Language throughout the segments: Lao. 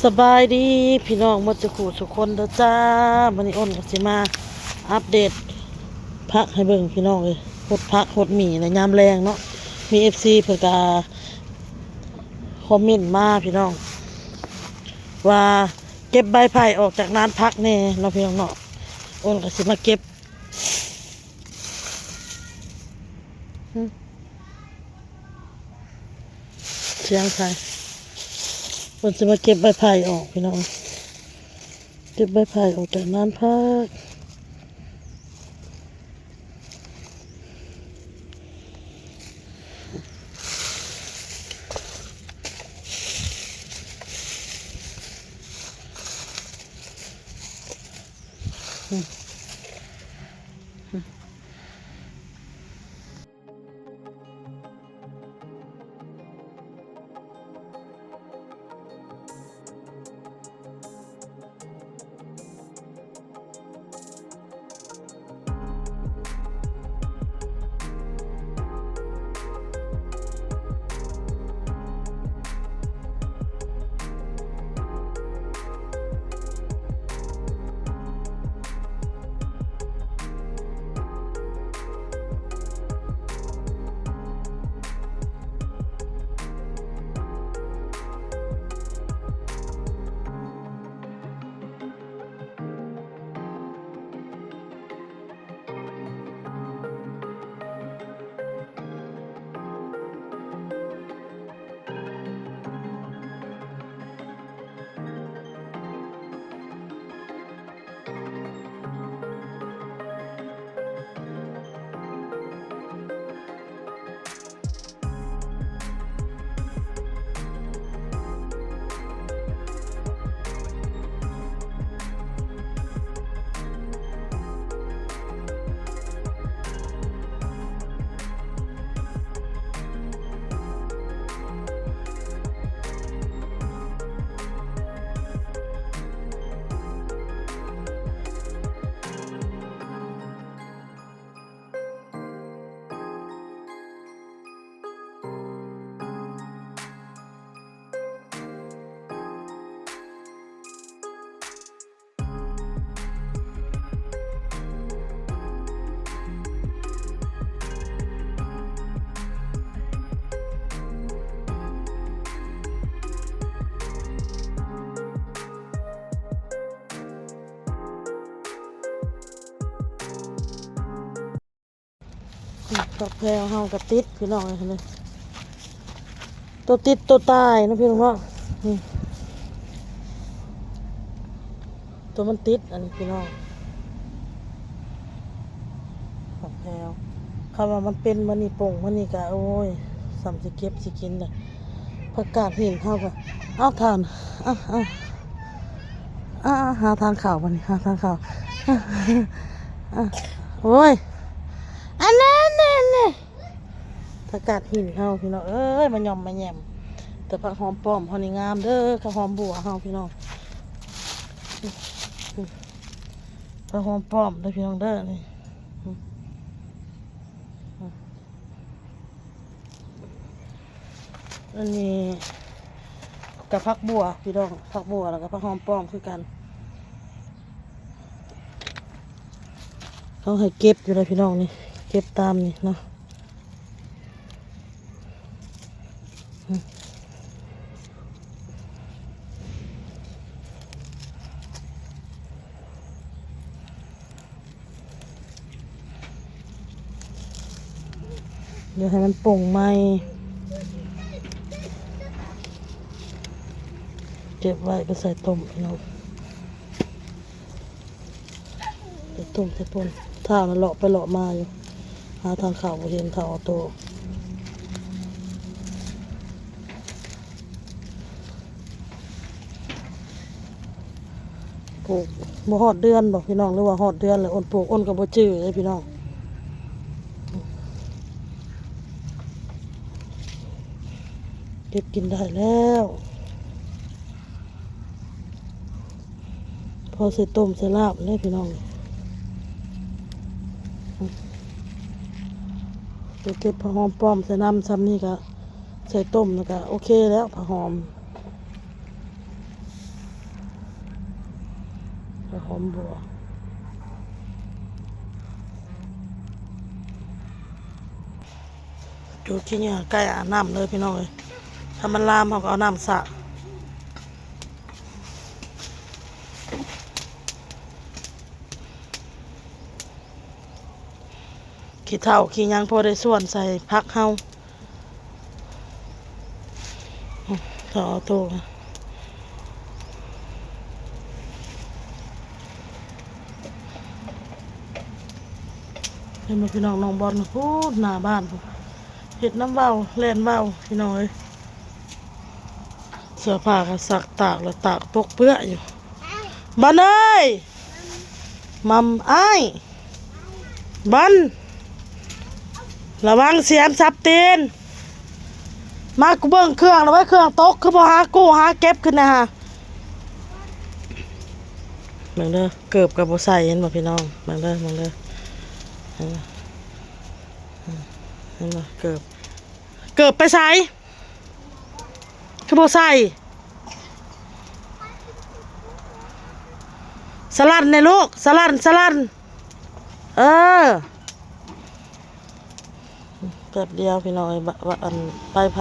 ສະບາຍດີພີ່ນ້ອງໝົດສູ່ຄູ່ສູ່ຄົນເດີຈ້າ. ມື້ນີ້ອ້ນກໍຊິມາອັບເດດຜັກໃຫ້ເບິ່ງພີ່ນ້ອງເອີຍ, ຫົດຜັກຫົດໝີ່ໃນຍາມແລງເນາະ. ມີເອັຟຊີເພິ່ນກໍຄອມເມັນມາພີ່ນ້ອງ ວ່າເກັບໃບໄຜ່ອອກຈາກນານຜັກແດ່ເນາະພີ່ນ້ອງເນາະ. ອ້ນກໍຊິມາເກັບ ຫຶ ສຽງໃຜ? ເພິ່ນຊິມາເກັບໃບໄຜ່ອອກພີ່ນ້ອງ, ເກັບໃບໄຜ່ອອກຈາກນານຜັກ. อืม ผักแพรวเฮาก็ติดพี่น้องเอ้ย นี่ ตัวติดตัวตายเนาะพี่น้องเนาะ อืม ตัวมันติดอันนี้พี่น้อง ผักแพรว คันว่ามันเป็นมื้อนี้ ป่งมื้อนี้ก็ โอ้ย ส่ำสิเก็บสิกินแหละ ผักกาดหินเฮาก็ เอาถ่าน อ่ะ อ่ะ อ่ะ หาทางเข้าบัดนี้ หาทางเข้า อ่ะ โอ้ย อันนั้น อันนั้น ผักกาดหินเฮาพี่น้องเอ้ย มาย่อมมาแย่ม แต่ผักหอมป้อมเฮานี่งามเด้อ กับหอมบัวเฮาพี่น้อง ผักหอมป้อมเด้อพี่น้องเด้อ นี่ อันนี้กับผักบัวพี่น้อง ผักบัวแล้วก็ผักหอมป้อมคือกัน เขาให้เก็บอยู่เลยพี่น้องนี่ เก็บตามนี่เนาะ เดี๋ยวให้มันป่งใหม่ เก็บไว้ไปใส่ต้มพี่น้อง ใส่ต้มใส่ป่น ท้าวนั้นเลาะไปเลาะมาอยู่ หาทางเข้าบ่เห็น ท้าวออโต้ ปลูกบ่ฮอดเดือนดอกพี่น้อง หรือว่าฮอดเดือนแล้วอ้นปลูก อ้นก็บ่จื้อเด้พี่น้อง เก็บกินได้แล้ว พอใส่ต้มใส่ลาบเด้พี่น้อง ไปเก็บผักหอมป้อมใส่น้ำ ส่ำนี้ก็ใส่ต้มแล้วก็โอเคแล้ว ผักหอม ຫອມບົວ ຈູດຂີ້ເຫຍື້ອໃກ້ອາບນ້ຳເລີຍພີ່ນ້ອງເອີຍ. ຖ້າມັນລາມເຮົາກໍເອົານ້ຳສະ. ຂີ້ເຖົ້າຂີ້ຫຍັງພໍໄດ້ສ່ວນໃສ່ຜັກເຮົາ. ຖ້າເອົາໂຕ ເຫັນບໍ່ພີ່ນ້ອງ ນ້ອງບອນພຸ້ນ ໜ້າບ້ານພຸ້ນ ເຮັດນ້ຳເວົ້າ ແລ່ນເວົ້າ ພີ່ນ້ອງເອີຍ. ເສື້ອຜ້າກໍຊັກຕາກແລ້ວ ຕາກປົກເປື້ອຢູ່. ບອນເອີຍ ມັມອ້າຍ ບອນ ລະວັງສຽມສັບຕີນ. ມາກູເບິ່ງເຄື່ອງລະໄວ້ ເຄື່ອງຕົກ ຄືບໍ່ຫາກູ້ຫາເກັບຂຶ້ນນະຫາ. ເບິ່ງເດີ ເກີບກໍບໍ່ໃສ່ ເຫັນບໍ່ພີ່ນ້ອງ? ເບິ່ງເດີ ເບິ່ງເດີ ເຫັນບໍ່? ເຫັນບໍ່? ເກີບ ເກີບໄປໃສ? ຄືບໍ່ໃສ່? ສະຫຼັ່ນແດ່ລູກ ສະຫຼັ່ນ ສະຫຼັ່ນ. ເອີ ແປັບດຽວພີ່ນ້ອງເອີຍ ບະ ບະ ອັນ ໄຟໄຟ.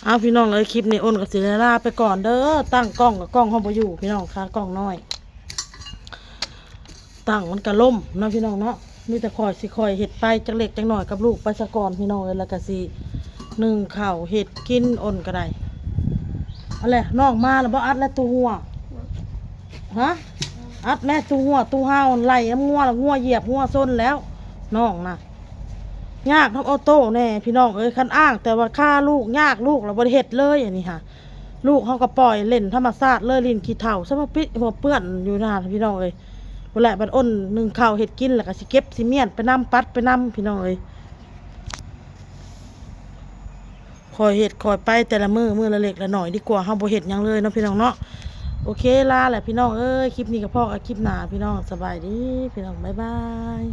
ເອົາ ພີ່ນ້ອງເອີຍ ຄລິບນີ້ອ້ນກໍຊິໄດ້ລາໄປກ່ອນເດີ. ຕັ້ງກ້ອງກໍກ້ອງເຮົາບໍ່ຢູ່ ພີ່ນ້ອງ ຂາກ້ອງນ້ອຍ. ຕັ້ງມັນກະລົ້ມເນາະ ພີ່ນ້ອງເນາະ. ມີແຕ່ຂ້ອຍຊິຄ່ອຍເຮັດໄປຈັກເລັກຈັກໜ້ອຍກັບລູກໄປສາກ່ອນ ພີ່ນ້ອງເອີຍ. ແລ້ວກະຊິໜຶ້ງເຂົ້າເຮັດກິນ ອົນກະໄດ້. ອັນແຫຼະ ນ້ອງມາແລ້ວບໍ່ ອັດແລ້ວຕູ້ຫົວ? ຮະ? ອັດແມ້ຕູ້ຫົວ ຕູ້ເຫົ່າໄລ່ນຳງົວ ແລ້ວງົວຢຽບ ງົວຊົນແລ້ວ ນ້ອງນະ. ຍາກນຳອໍໂຕ້ແດ່ ພີ່ນ້ອງເອີຍ. ຄັນອ້າງແຕ່ວ່າຂ້າລູກ ຍາກລູກແລ້ວບໍ່ໄດ້ເຮັດເລີຍ ອັນນີ້ຫາ. ລູກເຮົາກໍປ່ອຍຫຼິ້ນທຳມະຊາດເລີຍ ຫຼິ້ນຂີ້ເຖົ້າຊະ ມາປິດຫົວເປື້ອນຢູ່ນະພີ່ນ້ອງເອີຍ. ພຸ້ນແຫຼະ ບັດອົນໜຶ້ງເຂົ້າເຮັດກິນ ແລ້ວກໍຊິເກັບຊິມ້ຽນໄປນຳ ປັດໄປນຳ ພີ່ນ້ອງເອີຍ. ຄ່ອຍເຮັດຄ່ອຍໄປແຕ່ລະມື້ ມື້ລະເລັກລະໜ້ອຍດີກວ່າ ເຮົາບໍ່ເຮັດຫຍັງເລີຍເນາະ ພີ່ນ້ອງເນາະ. ໂອເຄ ລາແຫຼະພີ່ນ້ອງເອີຍ. ຄລິບນີ້ກໍພໍ້ກັນຄລິບໜ້າ ພີ່ນ້ອງ. ສະບາຍດີພີ່ນ້ອງ ບາຍບາຍ.